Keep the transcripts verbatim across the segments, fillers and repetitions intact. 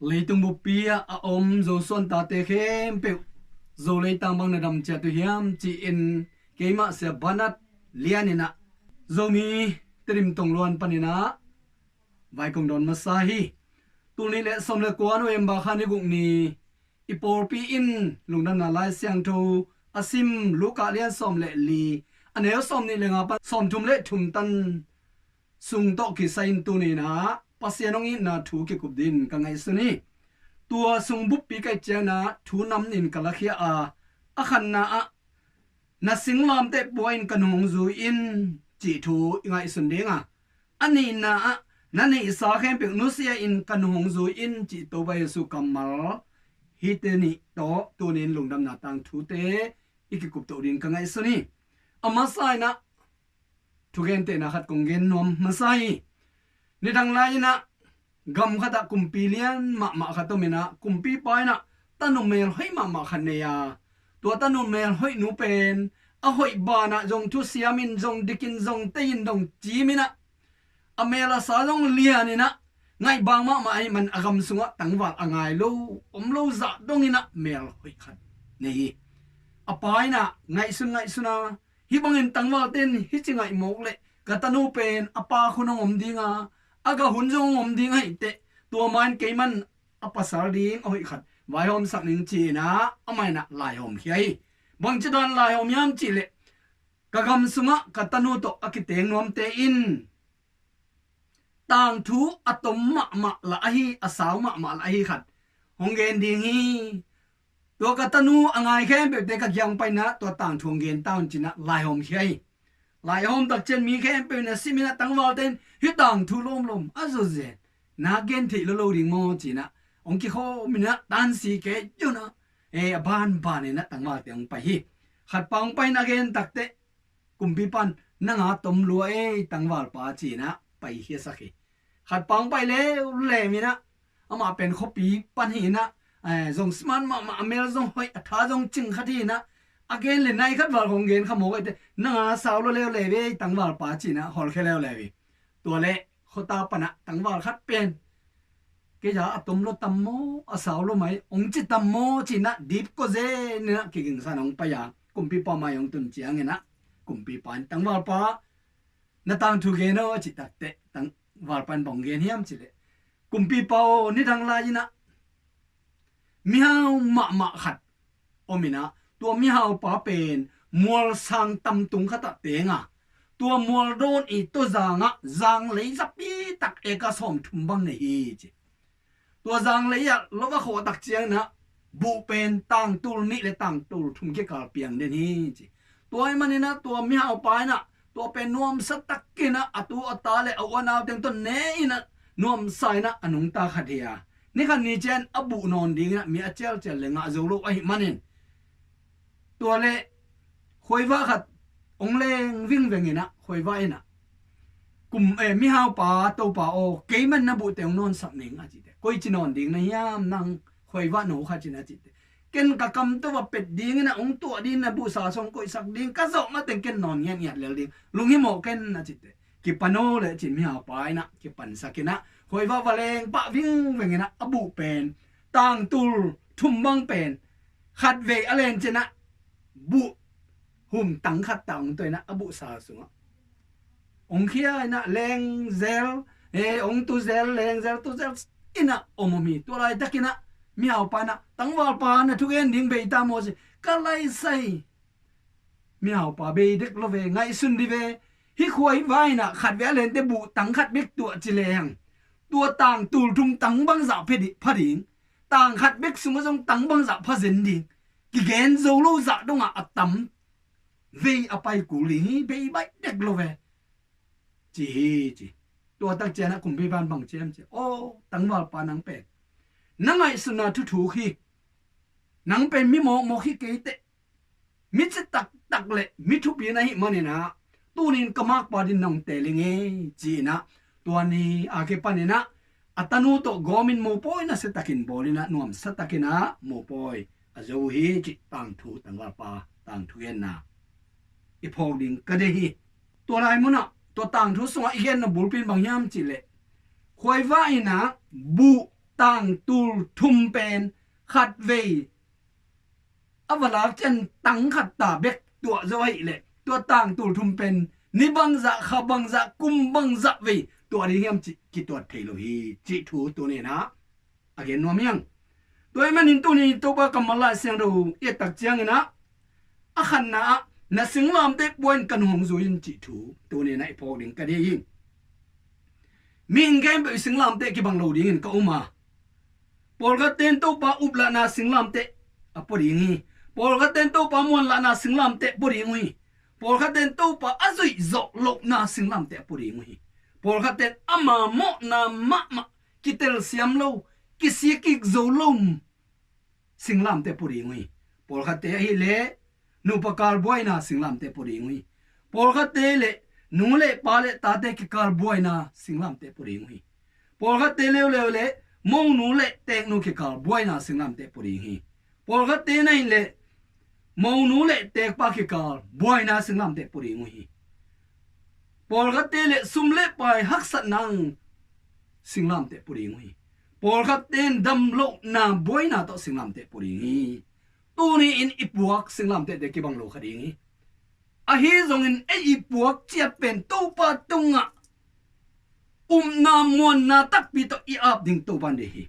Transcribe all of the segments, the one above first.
Leitung buppi ah a om Zosuan tate khempeuh Zo leitang bang na dam ciat uh hiam ci-in keimah Sia Banat Lian in ah Zomi Tedim Tongluan panin ah vai kong dawn masa hi. Tul nih le sawm le kua November kha ni guk ni i pawlpi in Lungdamna Lai Siangtho a sim Luka lian sawm le li, a neu sawm nih le nga pan sawm thum le thum tan sung tawh kisai in tuni in ah Pasian hong itna thu kikup dingin ka ngaihsun hi. Tua sung buppi ka hih ciangin ah thu nam nih in ka lakhia a, a khatna ah na singlamteh pua in ka nu hong zui in cih thu i ngaihsun ding a, a nihna ah na neihsa khempeuh nusia in ka nu hong zui in cih Topa Jesuh kammal, hihte nih tawh tuni in Lungdamna tangthute i kikup to dingin ka ngaihsun hi. A masa in ah thugentehna khat kong gen nuam masa hi. Nidang lai in ah gam khat ah kumpi lian mahmah khat om in ah kumpipa in ah tanu melhoih mahmah khat nei a, tua tanu melhoih nu pen a hoih banah zong thusiam in, zong dik in, zong tei in, zong cim in ah a mel a sa zong lian in ah ngaihbang mahmah ahih man a gam sungah tangval a ngai lo, om lo zah dong in ah melhoih khat nei hi. A pa in ah ngaihsun ngaihsun a, hih bangin tangvalte in hih ci ngaih mawk leh ka tanu pen a pa khun hong om ding a, a gah hun zong hong om ding ahih teh, tua ma in keiman a pasal ding a hoih khat vaihawmsak ning ci in ah amah in ah laihawm khia hi. Bangci dan laihawm hiam cih leh ka gam sungah ka tanu tawh a kiteng nuamte in tangthu a tom mahmah lah ahi, a sau mahmah lah ahi khat hong gen ding hi. Tua ka tanu a ngai khempeuhte ka kiang pai in ah tua tangthu hong gen ta un ci in ah laihawm khia hi. Laihawm tak ciang mi khempeuh in ah sim in ah tangvalte in hih tangthu lawmlawm a zawzen na gen theih lo lo ding maw ci in ah hong kikhawm in ah tansi kei un ah, e, a banban in ah tangvalte hong pai hi. Khatpa hong pai in a gen tak teh kumpipa in, "Nang a tom lua ei, tangvalpa," ci in ah paikhiasak hi. Khatpa hong pai leuleu in ah, amah pen khuapi pan hi in ah, eh, zong smart mahmah, a mel zong hoih, a tha zong cing khat hi in ah, a gen leh nai khat val hong gen kha mawk ei teh, "Nang a sau lua leuleu ei, tangvalpa," ci in ah hawlkhia leuleu hi. Tua leh khuata pan ah tangval khat pen, "Kei a a tom lua tam maw, a sau lua mai," hong ci tam maw ci in ah dipkua zen in ah kigingsa in ah hong pai a, kumpipa mai hong tun ciangin ah kumpipa in, "Tangvalpa, na tangthu gen aw," a cih tak teh tangvalpa in bang gen hiam cih leh, "Kumpipa aw, nidang lai in ah mihau mahmah khat om in ah, tua mihaupa pen mual sang tamtung khat ah teng a, tua mual dawn i tawzang ah zanglei zapi tak eka sawmthum bang nei hi," ci. "Tua zanglei ah lo va khawh tak ciangin ah buh pen tangtul nih le tangtul thum kikal piang den hi," ci. Tua ahih manin ah tua mihaupa in ah tua pen nuamsa takin ah a tu a ta le a u a nau teng tawh ne in ah nuamsa in ah a nungta khat hi a, ni khat ni ciang a buh nawn dingin ah mi a cialcial le ngah zo lo ahih manin, tua leh khuaivah khat hong leng vingveng in ah khuaivah in ah, "Kum, eh, mihaupa, topa aw, keiman na buhte hong nawnsak ning," a cih teh, "Koici nawn ding na hiam, nang khuaivah no khat?" ci in ah, a cih teh, "Ken ka kam tawh va pet dingin ah hong tuah ding, na buhsa sung koihsak ding ka zawh mateng ken nawn ngiatngiat lel ding, lunghimawh ken," a cih teh, "Kipan aw leh," ci in mihaupa in ah kipansak in ah khuaivah va leng pah vingveng in ah a buh pen tangtul thum bang pen khatvei a len ciang ah buh hum tang khat ta hong tuah in ah a buhsa sungah hong khia in ah leng zel, eh, hong tu zel, leng zel, tu zel in ah om om hi. Tua laitakin ah mihaupa in ah, "Tangvalpa, na thugen ding bei ta maw?" ci. "Ka laisai, mihaupa, bei dek lo ve, ngaihsun dih ve. Hih khuaivah in ah khatvei a len teh buh tang khat bek tuah ci leng, tua tangtul thum tang bangzah pha ding, pha ding, tang khat bek sungah zong tang bangzah pha zen ding, kigen zo lo zah dongah a tam vei a pai kul ding hi, bei baih dek lo ve," ci hi, ci. Tua tak ciang ah kumpipa in bang ci hiam cih leh, "Aw, tangvalpa, nang pen na ngaihsutna thuthuk hi. Nang pen mi mawkmawk hi kei teh, mi citak tak le mi thupi na hih manin ah tuni in ka makpa dingin nong teel ing ei," ci in ah, tua ni a kipan in ah a tanu tawh gawmin mopawi nasia takin bawl in ah nuamsa takin ah mopawi a zo uh hi, cih tangthu, tangvalpa tangthu genna i phawk ding ka deih hi. Tua lai munah tua tangthu sungah i genna bulpi in bang hiam cih leh, khuaivah in ah buh tangtul thum pen khatvei a va lak ciang tang khat ta bek tuah zo ahih leh, tua tangtul thum pen ni bangzah, kha bangzah, kum bangzah vei tuah ding hiam cih kituat thei lo hi, cih thu tuni-in ah a gen nuam hi hang. Tua ahih manin tuni Topa kammal Lai Siangtho i et tak ciangin ah, a khatna ah, na singlamteh pua in ka nung hong zui in, cih thu tuni-in ah i phawk ding ka deih hi. Mihing khempeuh i singlamteh kibang lo dingin ka um a, pawlkhatte in Topa uplahna singlamteh a pua ding hi. Pawlkhatte in Topa muanlahna singlamteh pua ding uh hi. Pawlkhatte in Topa a zuih zawh lohna singlamteh a pua ding uh hi. Pawlkhatte in ama mawhna mahmah, kitelsiam lo, kisia kik zo lo singlamteh pua ding uh hi. Pawlkhatte ahih leh nupa kal buaina singlamteh pua ding uh hi. Pawlkhatte leh nu le pa le tate kikal buaina singlamteh pua ding uh hi. Pawlkhatte leuleu leh monu le teeknu kikal buaina singlamteh pua ding hi. Pawlkhatte in ahih leh monu le teekpa kikal buaina singlamteh pua ding uh hi. Pawlkhatte leh sum le pai haksatna singlamteh pua ding uh hi. Pawlkhatte in damlohna buaina tawh singlamteh pua ding hi. Tuni-in i puak singlamtehte kibang lo kha ding hi. Ahi zongin ei i puak ciat pen Topa tungah upna muanna takpi tawh i ap ding Topa in deih hi.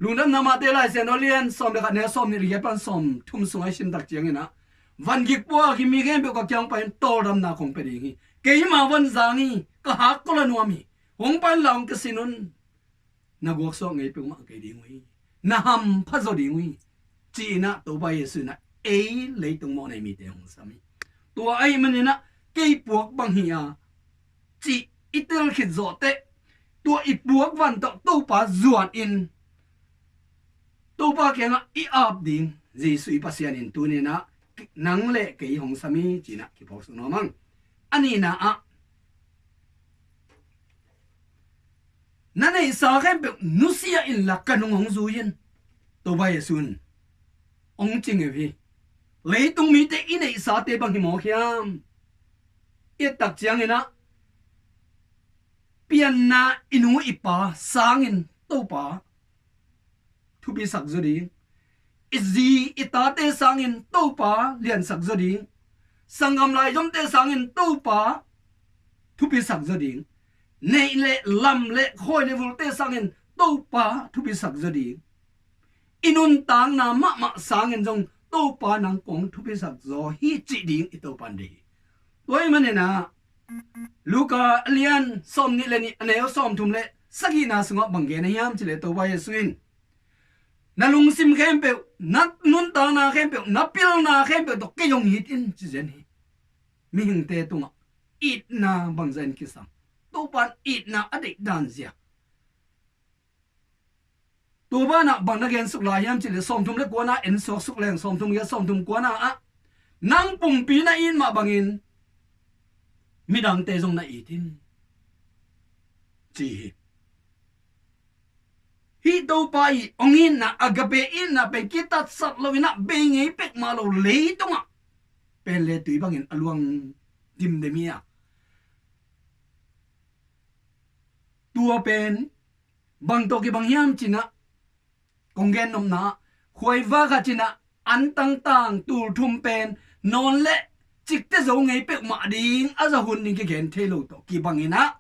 Lungdamna Mate Lai Siangtho a lian sawm le khat, neu sawmnih le giat pan sawmthum sungah i sim tak ciangin ah, van gik pua a kim mi khempeuh ka kiang pan in tawldamna kong pia ding hi. Keimah van zang hi, ka hak kol a nuam hi. Hong pan la hong kisin un. Na guaksuak ngei peuhmah kei ding uh hi. Na hampha zaw ding uh hi, ci-in ah Topa Jesuh in ah ei leitung mawhnei mite hong sam hi. Tua ahih manin ah kei puak bang hi a cih i tel khit zawh teh, tua i puak van tawh Topa zuan in Topa kiangah i ap ding Jesuh i Pasian in tuni-in ah nang le kei hong sam hi, ci-in ah kiphawk suk nuam hang. A nihna ah, na neihsa khempeuh nusia inla ka nung hong zui in, Topa Jesuh in hong ci ngeu hi. Leitung mite i neihsate bang hi mawk hiam? I et tak ciangin ah, pianna i nu i pa sangin Topa thupisak zaw ding. I zi i tate sangin Topa liansak zaw ding. Sanggam laizomte sangin Topa thupisak zaw ding. Neih le lam le khawi le vulte sangin Topa thupisak zaw ding. I nuntakna mahmah sangin zong Topa nang kong thupisak zaw hi, cih ding i Topa in deih hi. Tua ahih manin ah Luka a lian sawmnih le nih, a neu sawmthum le sagihna sungah bang gen ahiam cih leh, Topa Jesuh in, na lungsim khempeuh, na nuntakna khempeuh, na pilna khempeuh tawh kei hong it in, ci zen hi. Mihingte tungah itna bangzah in kisam? Topa in itna a deih dan zia. Tua banah bang na gen suk lai hiam cih leh, sawmthum le kuana en suak suk leng, sawmthum giat, sawmthum kuana ah, nang pumpi na it mah bangin midangte zong na it in, ci hi. Hih Topa i hong itna, agape itna pen kitatsat lo in ah, bei ngei pek mah lo, leitungah pen le tui bangin a luang dimdem hi a, tua pen bang tawh kibang hiam cih nah, kong gen nopna ah, khuaiva khat cih nah, an tangtang tul thum pen nawn le cikte zo ngei peuhmah ding a za hun ding kigen thei lo tawh kibang in ah,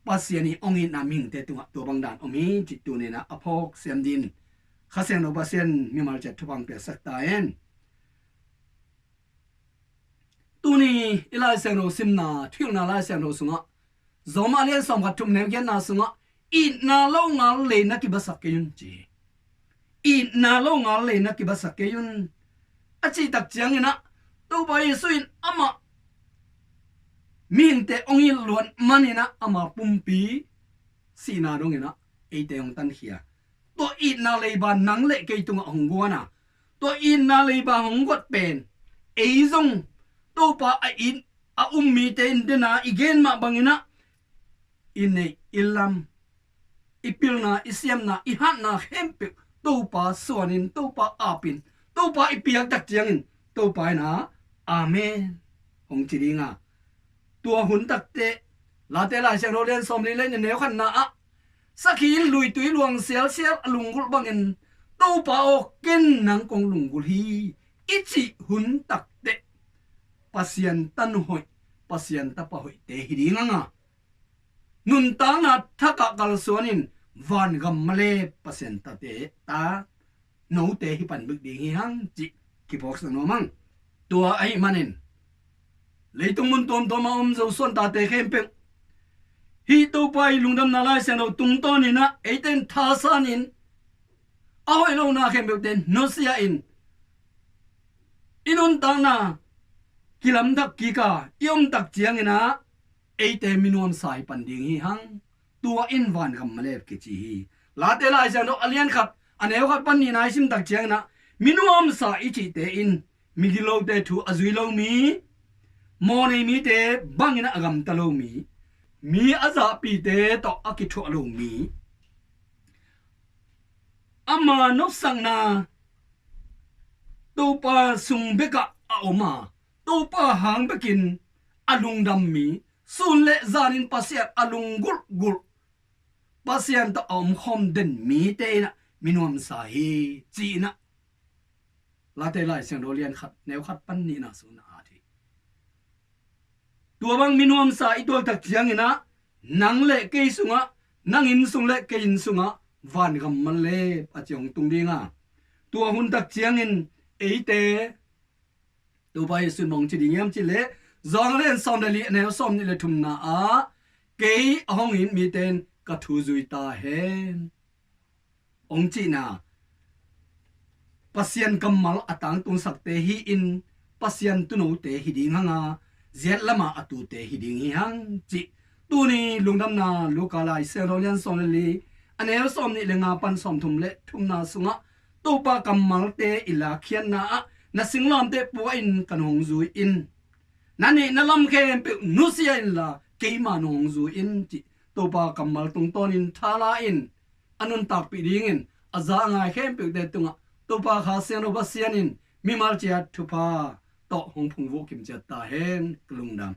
Pasian i hong itna mihingte tungah tua bang dan om hi, cih tuni-in ah a phawk siam dingin Kha Siangtho Pasian mimal ciat thupha piaksak ta hen. Tuni i Lai Siangtho simna, thuhilhna Lai Siangtho sungah, Rom a lian sawm khat, thum neu giatna sungah, itna lo ngal lei na kibasak kei un, ci hi. Itna lo ngal lei na kibasak kei un, a cih tak ciangin ah, Topa Jesuh in amah mihingte hong it luat manin ah, ama pumpi sihna dongin ah eite hong tankhia. Tua itna leiba nang le kei tungah hong guan a, tua itna leiba hong guat pen ei zong Topa a it, a um mite in dena i gen mah bangin ah, i neih, i lam, i pilna, i siamna, i hatna khempeuh Topa suanin, Topa apin, Topa i piak tak ciangin, Topa in ah, Amen, hong ci ding a, tua hun takteh, Late Lai Siangtho lian sawmli le nih, neu khatna ah, sakhi in luitui luang sialsial a lunggulh bangin, Topa aw, ken nang kong lunggulh hi, i cih hun takteh Pasian ta nuhoih, Pasian ta pahoihte hi ding hang a, nuntakna thakah kalsuanin vangam malep Pasian tate ta note hi pan bek ding hi hang cih kiphawksak nuam hang. Tua ahih manin leitung mun tuamtuam a om Zosuan tate khempeuh, hih Topa i lungdamna Lai Siangtho tungtawnin ah eite in thasanin, a hoih lohna khempeuhte nusia in, i nuntakna kilamdang kik a i omtak ciangin ah eite minuamsa hi pan ding hi hang. Tua in vangam malep kici hi. Late Lai Siangtho a lian khat, a neu khat pan nihna i simtak ciangin ah, minuamsa i cihte in migilote thu a zui lo mi, mawhnei mite bangin a gamta lo mi, mi a zahpite tawh a kithuah lo mi, ama nopsakna Topa sung bekah a om a, Topa hang bekin a lungdam mi, sun le zanin Pasian a lunggulhgulh, Pasian tawh a omkhawm den mite in ah minuamsa hi, ci-in ah Late Lai Siangtho lian khat, neu khat pan nihna sungah a at hi. Tua bang minuamsa i tuaktak ciangin ah, nang le kei sungah, nang inn sung le kei inn sungah vangam malep a ci hong tung ding a, tua hun tak ciangin eite, Topa Jesuh in bang ci ding hiam cih leh, Johan a lian sawm le li, a neu sawmnih le thumna ah, kei a hong it mite in ka thu zui ta hen, hong cihna, Pasian kammal a tangtungsakte hi-in, Pasian tuunote hi ding hang a, ziat lamah a tute hi ding hi hang cih tuni lungdamna Luka Lai Siangtho lian sawm le li, a neu sawmnih le nga pan sawmthum le thumna sungah, Topa kammalte i lakkhiatna ah na singlamteh pua in ka nung hong zui in, na neihna lam khempeuh nusia inla keima nung hong zui in, cih Topa kammal tungtawnin thala in, a nuntakpih dingin a za a ngai khempeuhte tungah Topa Kha Siangtho Pasian in mimal ciat thupha tawh hong phungvuh kim ciat ta hen. Ka lungdam.